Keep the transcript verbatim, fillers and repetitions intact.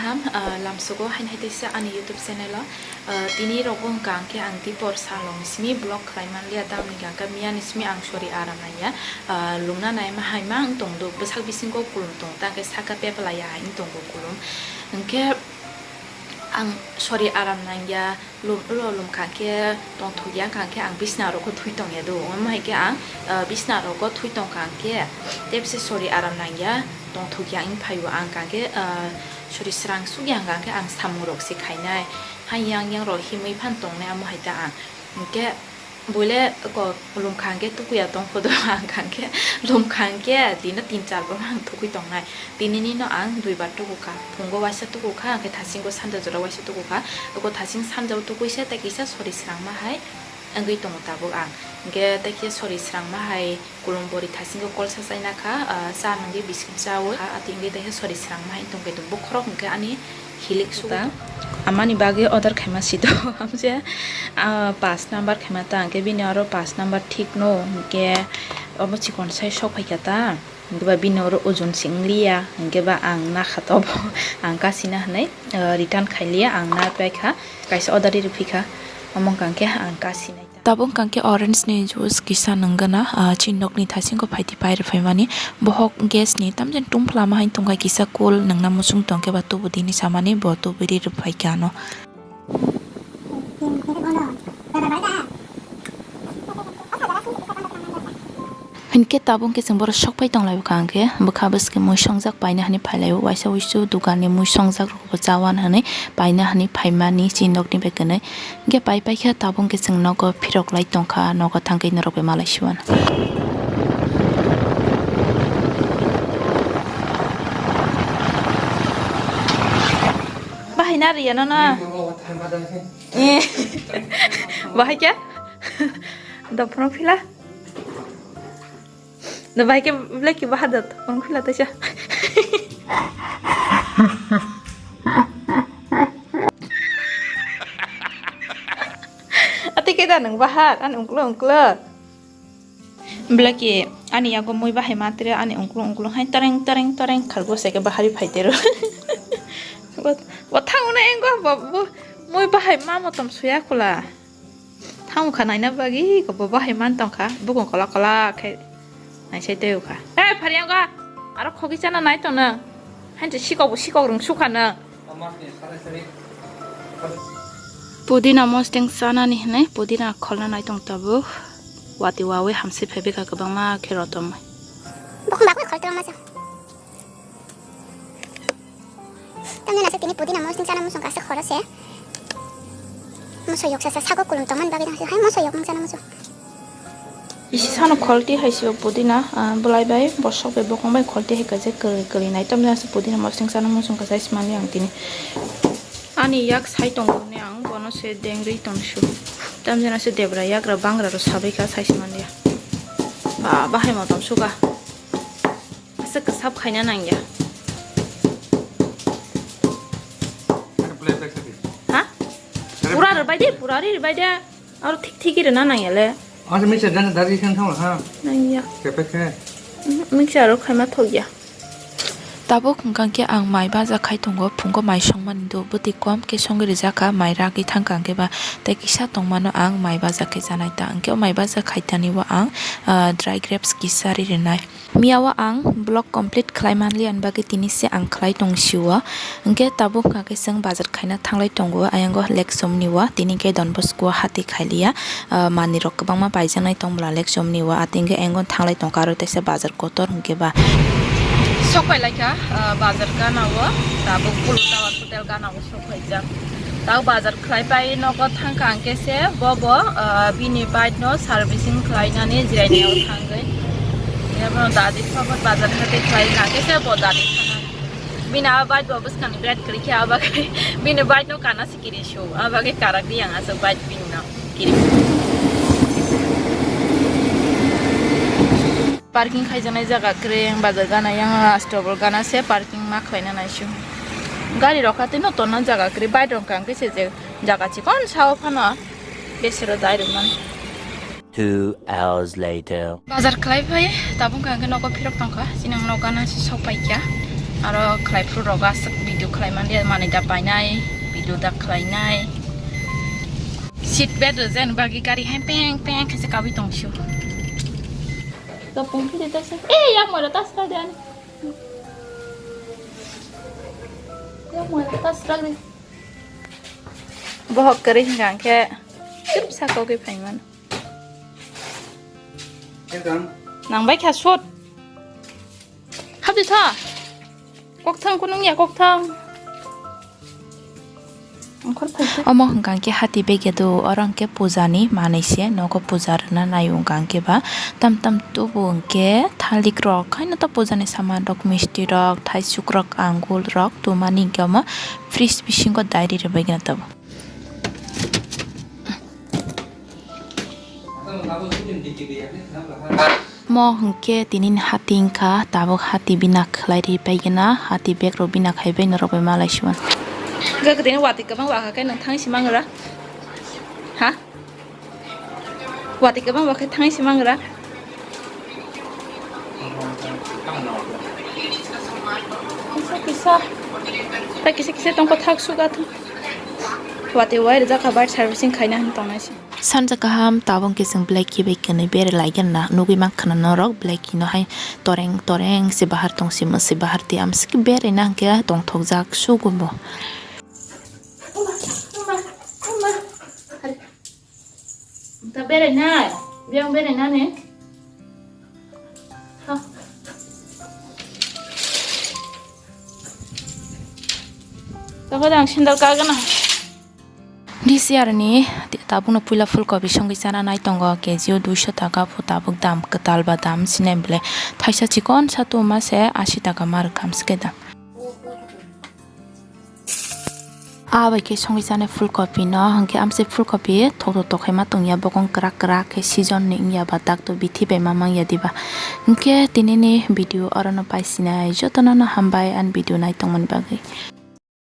Ah, lamsogo haini hai teisa ani YouTube channel o, ah, tini rogo hwnkha hwnkhe ang dipor salong simi vlog khlai manliya, tamni hwnkha hwnkhe miyani simi ang sori aram nangya, ah, lungna naima haima wng tongdo, bwsak bisingo kulum tong, tangkhe saka peplaiya hai wng tongo kulum, hwnkhe ang sori aram nangya. Lum, oro lum kha khe tongthokya, kha khe ang bisna rogo thui tongya do. Omo hai khe ang, ah, bisna rogo thui tong kha khe tebse sori aram nangya, tongthokya wng phaio ang kha khe, ah, sori srang sukya hwnkha khe ang samung rok se khainai. Hai yang yang rok himwi phan tongnai amo hai ta ang. Hwnkhe buile ko lum kha khe tukuya tong phodo ang kha khe lum kha khe dino tin char bohrok ang thukui tongnai. Tinini no ang duibar tuku kha, phungo waisa tuku kha, hwnkhe thasingo sanja jora waisa tuku kha. Oko thasing sanja o tukui se tei kisa sori srangma hai wngwi tongo tabuk ang. Hwnkhe tei khe sori srangma hai kulum bori thasingo kolsa chaina kha, ah, cha nungwi biscuit chaui, ah, ati wngwi tei khe sori srangma hai tongkhe bokhorok hwnkhe ani hilik sugo. Amani bagwi order khaima sito, hamse, ah, pash number khaima ta, hwnkhe bini oro pash number thik no, hwnkhe obo chikon sai sok phaikha ta. Hwnkhe ba bini oro ojon se wng liya, hwnkhe ba ang nakha tobo, ang kasina hinwi, ah, return khai liya, ang na pai kha, kaisa order ri rw phi kha, omo wngkha hwnkhe ang kasinai ta. Tabuk wngkha hwnkhe orange ni juice kisa nung gana, ah, chini nokni thasingo phaidi pai rw phaimani, bohok gas ni tamjani tum phlama hai tongkha, kisa cool nungna muchung tongkhe ba tubu dini samani bo tubu ri rw phaikha ano. Hinkhe tabuk khe chwng borok sok pai tong lai bwkha, hinkhe bwkha bwskhe mui songjak paina hinwi phai lai o, waisa wuisu dogan ni mui songjak rok bo chawan hinwi paina hinwi phaimani chini nokni bai kwnwi. Hinkhe pai paikha tabuk khe chwng nogo phirok lai tongkha, nogo thangwi norok bai malai siwan. Bahai na riya no na. Eh. Bahai kya? Dopro phila. No bahai ke black ke bahar dat. Dopro phila ta sa. Ati ke da nang bahar an ungklo ungklo. Belai ke ani yago mui bahai matre ani ungklung ungklung hai toreng toreng toreng khargo se ke bahari phaitero. Bo, bo thango na engo bo, bo mui bahai ma motom suya kula. Thango kha naina bagi ko bo bahai man tong kha bukung kola kola khe naisai tei kha. Ei phari engo aro khogi chana nai tong nang. Hanse sikok bo sikok rung sukha nang. Pudina mosdeng chanani hinwi pudina kholna nai tong tabuk. Wati wawi hamsi phai bikha kwbangma khe rotom. Bokhong bagwi khol tongma chang. Tamni nasa tini pudina mosdeng chana muchung kaisa khoro se. Moso yok sasa sago kulum tongmani bagwi nang hai moso yok mung chana muchung. Isi sano quality hai se o pudina, ah, bwlai bai, bosok bai, bokong bai quality hai kaisa kwrwi, kwrwi nai. Tamni ase pudina mosdeng chana muchung kha sai se mani ang tini. Ani yak sai tongo hwnwi ang bono se dengri tong su. Tamni ase debra yagra bangra rw sabai kha sai se mani ya. Ba, bahai motom suka. Ase kwsap khaina nangya. Ha? Pura rwbai de, pura ri rwbai de. Aro thik thik rwna nangya le. Asa mixer jana dagi khan thang ha. Nangya. Kepek khe. Mhm, mixer aro khaima thokya. Tabuk hwnkha khe ang mai baja khai tongo, phungo mai songmani do, bwtwi kom khe songwi rijak kha, mai ragwi thangkha hwnkhe ba tei kisa tongmano ang mai baja khe chanai ta. Hwnkhe o mai baja khai tani o ang, ah, dry grapes kisa ri rwnai. Miya o ang vlog complete khlai manliya, ani bagwi tini se ang khlai tong sio. Hwnkhe tabuk hwnkha khe chwng bazar khaina thanglai tongo, ayang o Lake Somni o, tini khe Don Bosco o hati khailiya, ah, manwi rok kwbangma paijaknai tong bwla Lake Somni o, atwng khe ayang o thanglai tongkha aro teisa bazar kotor hwnkhe ba. Sok pai laikha, ah, bazar gana o, tabuk Polo Tower Hotel gana o. Sok phaijak. Tao bazar khlai pai nogo thangkha hwnkhe se bo bo, ah, bini bike no servicing khlainani jirainai o thangwi. Abo dadi phabot bazar hati khlai na khe se bo dadi thana. Bini a bike bo bwskangni bed kwrwi khe a bagwi bini bike no kana se kiri su. A bagwi karak di ang aswk bike bini no kiri. Parking khaijaknai jaga kwrwi, bazar gana yang last o bo gana se parking ma khlaina naisio. Gari rok kha tei no tonna jaga kwrwi, bike rok hwnkha hwnkhe se je jaga chikon sao phano besero dai rwmani. Two hours later. Bazar khlai phai tabuk hwnkha hwnkhe nogo phirok tongkha, chini nok gana se sok paikha. Aro khlai phuru rok aswk Video khlai man dia, manwi da painai, video da khlainai. Seat belt rwjani bagwi gari hai peng peng khe se kabui tong sio. Topung phiri ta se. Eh, yak mora ta sra de ani. Yak mora ta sra de. Bohok kwrwi hwnkha hwnkhe kisa kogwi phai mano. Nang bai kha sot. Habdi tha. Kokthang kunung ya kokthang. Omo hwnkha hwnkhe hati bag ya do, oro hwnkhe puja ni manwi se nogo puja rwna nai o hwnkha hwnkhe ba tam tam tubu hwnkhe thalik rok haino to puja ni saman rok misti rok thaisuk rok angul rok tumani hwnkhe omo fridge bisingo dairy rwbaigwna tongo. Mo hwnkhe tini ni hati wngkha, tabuk hati bina khlai ri paigwna, hati bag rok bina khai bai norok bai malai siman. Ga kwdini watwi kwbang wakha khe nwng thang si mangra? Ha? Watwi kwbang wakha thang si mangra? Kisa kisa. Ta kisa kisa tongkha thak suga thang. Watwi wai rijak kha bike servicing khaina hin tongnai si. Sanja kaham tabuk khe chwng belai khibai kwnwi bere laigana nugwi mankha na norok belai kheno hai toreng toreng se bahar tong se mwswi bahar twi amswk bere na hwnkhe tongthokjak sugo bo. Ta bere na, biyang bere na ne. Toko jang sandal kagana. This year ni tabukno puila phulkobi songwi chana nai tongo, K G o duiso taka pho tabuk dam kwtal ba dam sinai bwle thaisa chikon sa tuma se asi taka ma rwkha amswk khe dam. Abai khe songwi chanai phulkopi no hwnkhe amsai phulkopi thokto tokhaima tongya bokong kwrak kwrak khe season ni wngya ba dakto bithi bai ma mangya diba hwnkhe tini ni video oro no paisinai jotono no hambai ani video nai tongmani bagwi.